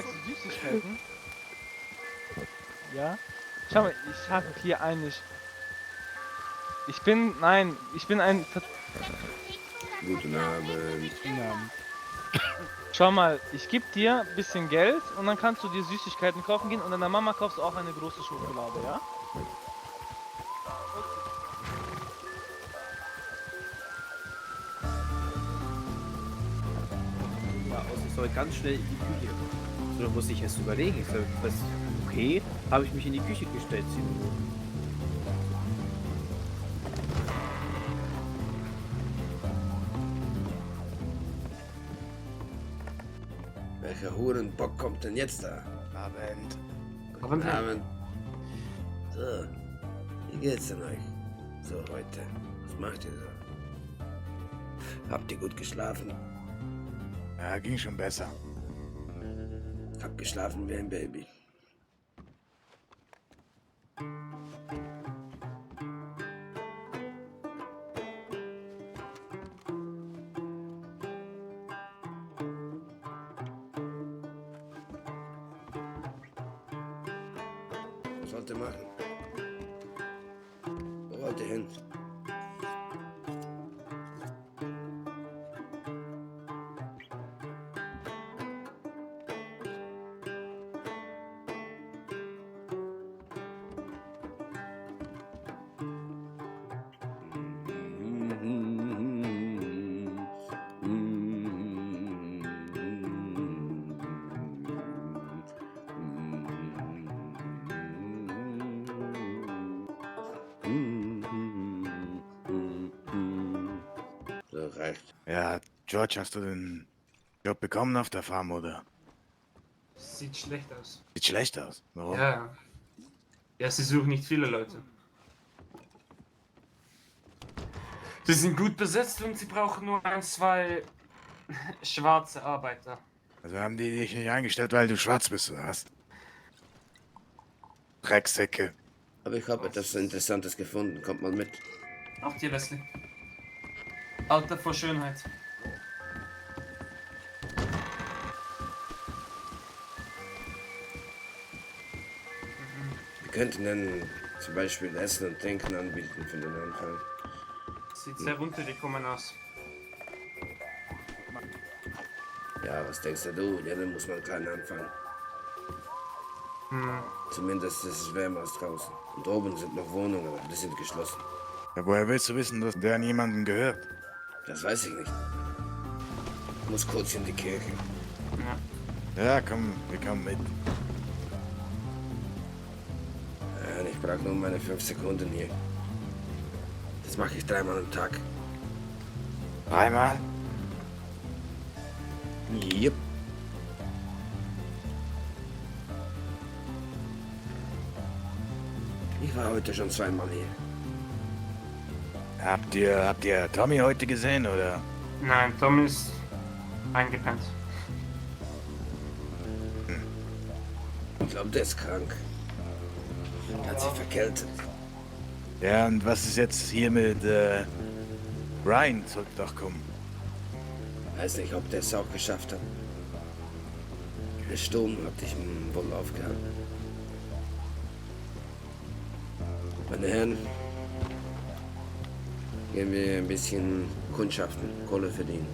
Magst du Süßigkeiten? Ja? Schau mal, ich habe hier eigentlich. Ich bin ein. Guten Abend. Namen. Schau mal, ich gebe dir ein bisschen Geld und dann kannst du dir Süßigkeiten kaufen gehen und deiner Mama kaufst du auch eine große Schokolade, ja? Okay. Ja, also ich soll ganz schnell in die Küche. So, dann muss ich erst überlegen. Ich soll, was, okay, habe ich mich in die Küche gestellt, 10 Minuten. Welcher Hurenbock kommt denn jetzt da? Abend. Guten Abend. So, wie geht's denn euch? So heute. Was macht ihr so? Habt ihr gut geschlafen? Ja, ging schon besser. Hab geschlafen wie ein Baby. Was wollt ihr machen? Wo wollt ihr hin? So reicht. Ja, George, hast du den Job bekommen auf der Farm, oder? Sieht schlecht aus. Sieht schlecht aus. Warum? Ja. Ja, sie suchen nicht viele Leute. Sie sind gut besetzt und sie brauchen nur 1, 2 schwarze Arbeiter. Also haben die dich nicht eingestellt, weil du schwarz bist, oder was? Drecksäcke. Aber ich habe etwas Interessantes gefunden. Kommt mal mit. Auch dir, Leslie. Alter vor Schönheit. Wir könnten dann zum Beispiel Essen und Trinken anbieten für den Anfang. Sieht sehr runtergekommen aus. Ja, was denkst du? Ja, dann muss man klein anfangen. Hm. Zumindest ist es wärmer als draußen. Und oben sind noch Wohnungen, aber die sind geschlossen. Ja, woher willst du wissen, dass der an jemanden gehört? Das weiß ich nicht. Ich muss kurz in die Kirche. Ja. Ja, komm, wir kommen mit. Ja, ich brauche nur meine 5 Sekunden hier. Das mache ich 3-mal am Tag. 3-mal? Yep. Ich war heute schon 2-mal hier. Habt ihr Tommy heute gesehen, oder? Nein, Tom ist eingepennt. Ich glaube, der ist krank. Der hat sich verkältet. Ja, und was ist jetzt hier mit Ryan? Sollte doch kommen. Weiß nicht, ob der es auch geschafft hat. Der Sturm hat dich wohl aufgehalten. Meine Herren, gehen wir ein bisschen kundschaften, Kohle verdienen.